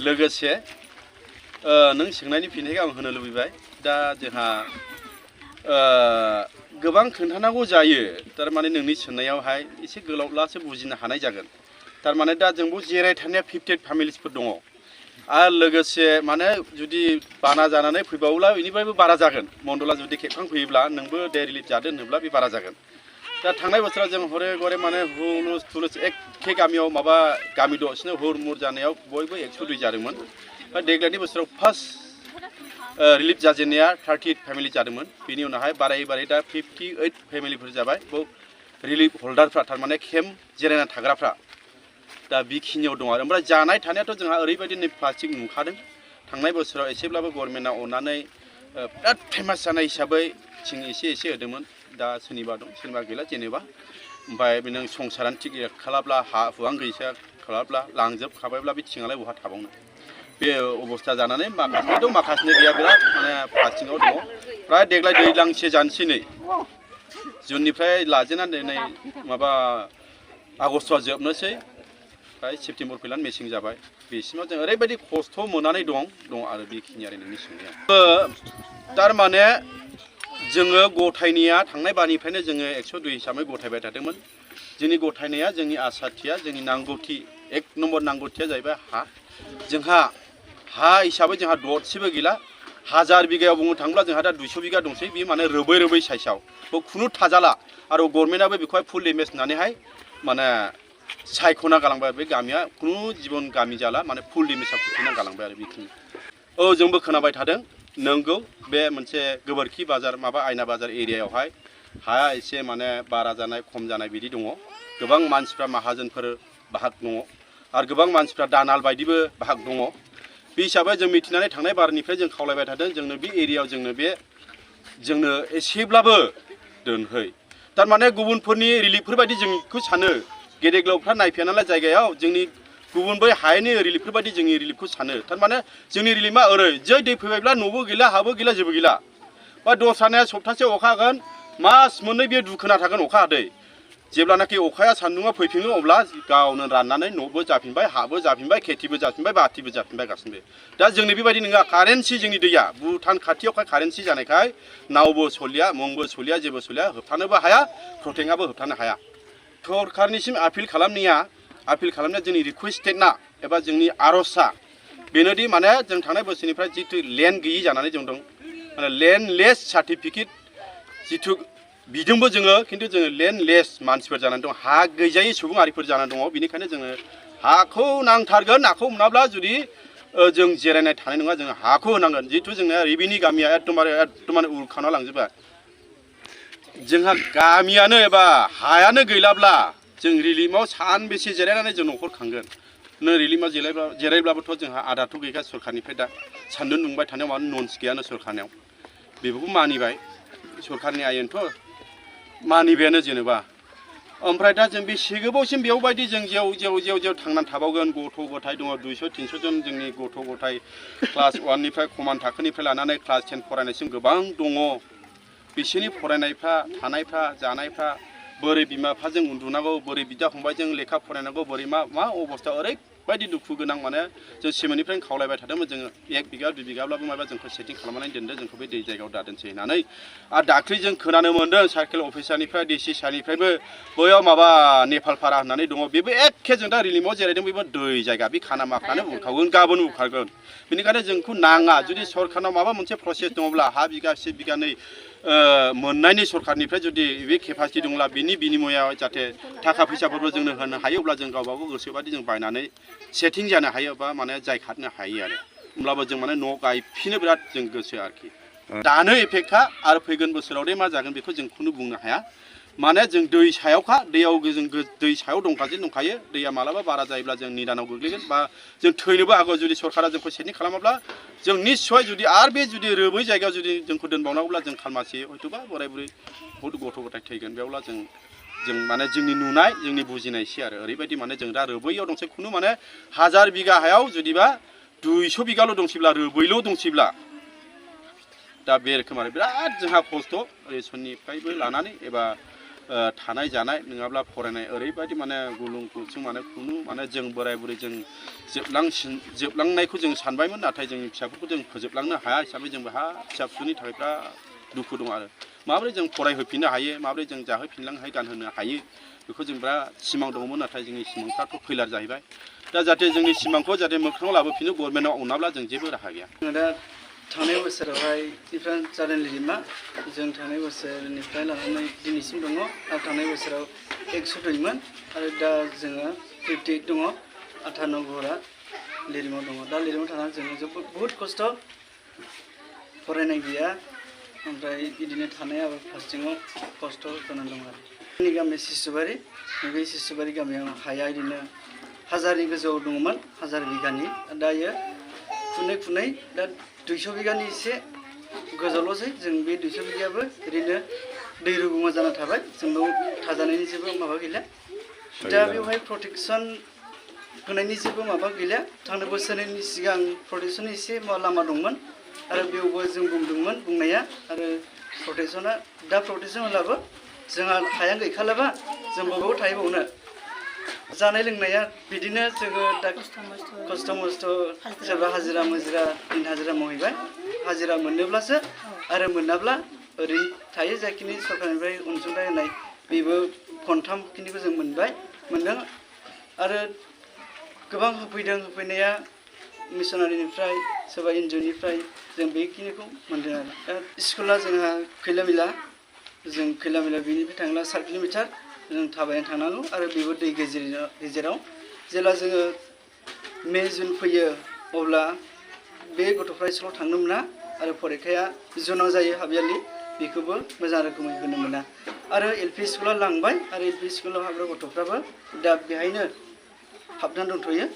लोगोसे नों सोंनायनि फिननायखौ आं होनो लुबैबाय दा जोंहा गोबां खोन्थानांगौ जायो थारमाने नोंनि सोंनायावहाय एसे गोलावब्लासो बुजिनो हानाय जागोन थारमाने दा जोंबो जिराय थानाया 58 फेमिलिसफोर दङ आरो लोगोसे माने जुदि बाना जानानै फैबावोब्ला बेनिफ्रायबो बारा जागोन मण्डला जुदि खेबखांफैयोब्ला नोंबो दे रिलिफ जादों होनोब्ला बे बारा जागोन दा थांनाय बोसोराव जों हरे गरे माने हुलुस थुलुस एखे गामियाव माबा गामि दसेनो हुर मुर जानायाव बयबो 102 जादोंमोन देग्लायनि बोसोराव फार्स्ट रिलिफ जाजेननाया 38 फेमिलि जादोंमोन बेनि उनावहाय बारायै बारायै दा 58 फेमिलिफोर जाबाय बेयाव रिलिफ हल्डारफ्रा थारमाने केम्प जिरायना थाग्राफ्रा दा बेखिनियाव दं आरो ओमफ्राय जानाय थानायाथ' जोंहा ओरैबायदि नै प्लास्टिक नुखादों थांनाय बोसोराव एसेब्लाबो गभर्नमेन्टआ अननानै बिराद फेमास जानाय हिसाबै थिं एसे होदोंमोन दा सोरनिबा दं सोरनिबा गैला जेनेबा ओमफ्राय नों संसारानो थिग खालामब्ला हा हुआं गैसा खालामब्ला लांजोबखाबायब्ला बे थिङालाय बहा थाबावनो बे अबस्था जानानै माखासे दं माखासेनि गैया बिराद माने प्लास्टिकआव दङ फ्राय देग्लाय दैज्लांसे जानोसै नै जुननिफ्राय लाजेननानै नै माबा आगस्ट'आ जोबनोसै फ्राय सेप्तेम्बर फैलान मेसें जाबाय बेसिमाव जों ओरैबायदि खस्थ' मोननानै दं आरो बेखिनि आरो नोंनि सोंनाया थारमाने जोङो गथायनाया थांनाय बारनिफ्रायनो जोङो 102 हिसाबै गथायबाय थादोंमोन जोंनि गथायनाया जोंनि आसाथिया जोंनि नांगौथि 1 नम्बर नांगौथिया जाहैबाय जोंहा हा हिसाबै जोंहा दरसेबो गैला 1000 बिगायाव बुंनो थाङोब्ला जोंहा दा 200 बिगा दंसै बे माने रोबै साइसाव खुनु थाजाला आरो गभर्नमेन्टआबो बेखौहाय फुल डेमेज होननानैहाय माने सायख'ना गालांबाय बे गामिया खुनु जीवन गामि जाला माने फुल डेमेजआव खोख्लैना गालांबाय आरो बेखिनि जोंबो खोनाबाय थादों नंगौ बे मोनसे गोबोरखि बाजार माबा आयना बाजार एरियायावहाय हाया एसे माने बारा जानाय खम जानाय बिदि दङ गोबां मानसिफ्रा माहाजोनफोर बाहाग दङ आरो गोबां मानसिफ्रा दानाल बायदिबो बाहाग दङ बे हिसाबै जों मिथिनानै थांनाय बारनिफ्राय जों खावलायबाय थादों जोंनो बे एरियायाव जोंनो एसेब्लाबो दोनहै थारमाने गुबुनफोरनि रिलिफफोर बायदि जों बेखौ सानो गेदेर गोलावफ्रा नायफैया नालाय जायगायाव जोंनि गुबुन बै हायेननि रिलिफफोर बायदि जोंनि रिलिफखौ सानो थारमाने जोंनि रिलिफआ ओरै जै दै फैबायब्ला न'बो गैला हाबो गैला जेबो गैला बा दस्रानिया सप्तासे अखा हागोन मास मोननै बे दुखोना थागोन अखा हादै जेब्लानाखि अखाया सान्दुङा फैफिनो अब्ला गावनो राननानै न'बो जाफिनबाय हाबो जाफिनबाय खेथिबो जाफिनबाय बाथिबो जाफिनबाय गासिबो दा जोंनि बेबायदि नङा कारेन्सि जोंनि दैया भुटान खाथियावखाय कारेन्सि जानायखाय नावबो सलिया मुंबो सलिया जेबो सलिया होबथानोबो हाया प्रटेक्टआबो होबथानो हाया सरकारनिसिम आपिल खालामनाया जोंनि रिकुवेस्टेडना एबा जोंनि आर'जआ बेनोदि माने जों थांनाय बोसोरनिफ्राय जितु लेन्ड गैयि जानानै जों दं माने लेन्डलेस सार्टिफिकेट जितु बिदोंबो जोङो खिन्थु जोङो लेन्डलेस मानसिफोर जानानै दं हा गैजायै सुबुंआरिफोर जानानै दङ बेनिखायनो जोङो हाखौ नांथारगोन हाखौ मोनाब्ला जुदि जों जिरायनाय थानाय नङा जोङो हाखौ होनांगोन जितु जोंना रिबिनि गामिया एकदमबारे उरखाना लांजोबबाय जोंहा गामियानो एबा हायानो गैलाब्ला जों रिलिफआव सानबेसे जिरायनानै जों न'खर खांगोन नो रिलिफआव जिरायब्लाबोथ' जोंहा आदारथ' गैया सरकारनिफ्राय दा सान्दुं दुंबाय थानायाव मानो नन्स गैयानो सरकारनियाव बेफोरखौ मानिबाय सरकारनि आयेनथ' मानिबायानो जेनेबा ओमफ्राय दा जों बेसे गोबावसिम बेयावबायदि जों जेव थांनानै थाबावगोन गथ' गथाय दङ 200-300 जन जोंनि गथ' गथाय क्लास 1निफ्राय कमान थाखोनिफ्राय लानानै क्लास 10 फरायनायसिम गोबां दङ बिसोरनि फरायनायफ्रा थानायफ्रा जानायफ्रा बोरै बिमा बिफाजों उन्दुनांगौ बोरै बिदा फंबायजों लेखा फरायनांगौ बोरै मा अबस्था ओरैबायदि दुखु गोनां माने जों सिमोननिफ्रायनो खावलायबाय थादोंमोन जोङो 1 बिगा 2 बिगाब्लाबो माबा जोंखौ सेटिं खालामनानै दोनदो जोंखौ बे दै जायगायाव दादोनसै होननानै आरो दाख्लै जों खोनानो मोन्दों सार्केल अफिसारनिफ्राय डिसि सारनिफ्रायबो बैयाव माबा नेपालपारा होननानै दङ बेबो एखे जों दा रिलिफआव जिरायदों बेबो दै जायगा बे खानामाफ्रानो उरखागोन गाबोन उरखागोन बेनिखायनो जोंखौ नाङा जुदि सरकारनाव माबा मोनसे प्रसेस दङब्ला हा बिगासे बिगानै मोननायनि सरकारनिफ्राय जुदि बे केपासिटि दंब्ला बिनि बिनिमयाव जाहाथे थाखा फैसाफोरबो जोंनो होनो हायो अब्ला जों गावबागाव गोसोबादि जों बायनानै सेटिं जानो हायो बा माने जाय खारनो हायो आरो होमब्लाबो जों माने न' गायफिनो बिराद जों गोसो आरोखि दानो एफेक्टखा आरो फैगोन बोसोरावदे मा जागोन बेखौ जों खुनु बुंनो हाया माने जों दै सायावखा दैयाव जों दै सायाव दंखायो दैया मालाबा बारा जायोब्ला जों निदानाव गोग्लैगोन बा जों थैनोबो हागौ जुदि सरकारा जोंखौ सेटिं खालामाब्ला जों निस्सय जुदि आरो बे जुदि रोबै जायगायाव जुदि जोंखौ दोनबावनांगौब्ला जों खालमासि हयथ'बा बोराय बुरै बहुत गथ' गथाय थैगोन बेयावब्ला जों माने जोंनि नुनाय जोंनि बुजिनायसै आरो ओरैबायदि माने जों दा रोबैयाव दंसै खुनु माने 1000 बिगा हायाव जुदिबा 200 बिगाल' दंसैब्ला रोबैल' दंसैब्ला दा बे रोखोम आरो बिराद जोंहा खस्थ' रेसननिफ्रायबो लानानै एबा थानाय जानाय नङाब्ला फरायनाय ओरैबायदि माने गुलुं गुजुं माने खुनु माने जों बोराय बुरै जों जोबलांनायखौ जों सानबायमोन नाथाय जोंनि फिसाफोरखौ जों फोजोबलांनो हाया हिसाबै जों बेहा फिसा फिसौनि थाखाय बिराद दुखु दं आरो माबोरै जों फरायहोफिननो हायो माबोरै जों जाहोफिनलांनो हायो गानहोनो हायो बेखौ जों बिराद सिमां दङमोन नाथाय जोंनि सिमांफ्राथ' फैलार जाहैबाय दा जाहाथे जोंनि सिमांखौ जाहाथे मोगथाङाव लाबोफिनो गभर्नमेन्टआव अनाब्ला जों जेबो राहा गैया। दा थांनाय बोसोरावहाय निफ्राय जादों लिरमा जों थांनाय बोसोरनिफ्राय लानानै दिनैसिम दङ आरो थांनाय बोसोराव 102मोन आरो दा जोङो 58 दङ 58 घरा लिरमाव दङ दा लिरमाव थानानै जोङो बहुद खस्थ' फरायनाय गैया ओमफ्राय बिदिनो थानायाबो फार्स्टिङाव खस्थ' जानानै दं आरो जोंनि गामि सिसुबारि बे सिसुबारि गामियाव हाया बिदिनो 1000नि गोजौआव दङमोन 1000 बिगानि दायो खुनै दा 200 बिगानि एसे गोजौल'सै जों बे 200 बिगायाबो ओरैनो दै रुगुङाव जाना थाबाय जों बेयाव थाजानायनि जेबो माबा गैला दा बेवहाय प्रटेकसन होनायनि जेबो माबा गैला थांनाय बोसोरनि सिगां प्रटेकसननि एसे लामा दंमोन आरो बेयावबो जों बुंदोंमोन बुंनाया आरो प्रटेकसना दा प्रटेकसन होलाबो जोंहा हाया गैखालाबा जों बबाव थाहैबावनो जानाय लोंनाया बिदिनो जोङो दा खस्थ' मस्थ' सोरबा हाजिरा मुजिरा दिन हाजिरा मावहैबाय हाजिरा मोनोब्लासो आरो मोनाब्ला ओरैनो थायो जाखिनि सरकारनिफ्राय अनसुंथाइ होनाय बेबो खनथामखिनिखौ जों मोनदों आरो गोबां होफैनाया मिसनारिनिफ्राय सोरबा एनजिअनिफ्राय जों बेखिनिखौ मोनदों आरो दा स्कुला जोंहा खैलामिला जों खैलामिला बेनिफ्राय थांब्ला 7 किल'मिटार जों थाबायना थांनांगौ आरो बेबो दै गेजेराव जेब्ला जोङो मे जुन फैयो अब्ला बे गथ'फ्रा स्कुलाव थांनो मोना आरो फरिखाया जुनाव जायो हाबयारलि बेखौबो मोजां रोखोमै होनो मोना आरो एलपि स्कुलाव लांबाय आरो एलपि स्कुलाव हाबग्रा गथ'फ्राबो दा बेहायनो हाबनानै दंथ'यो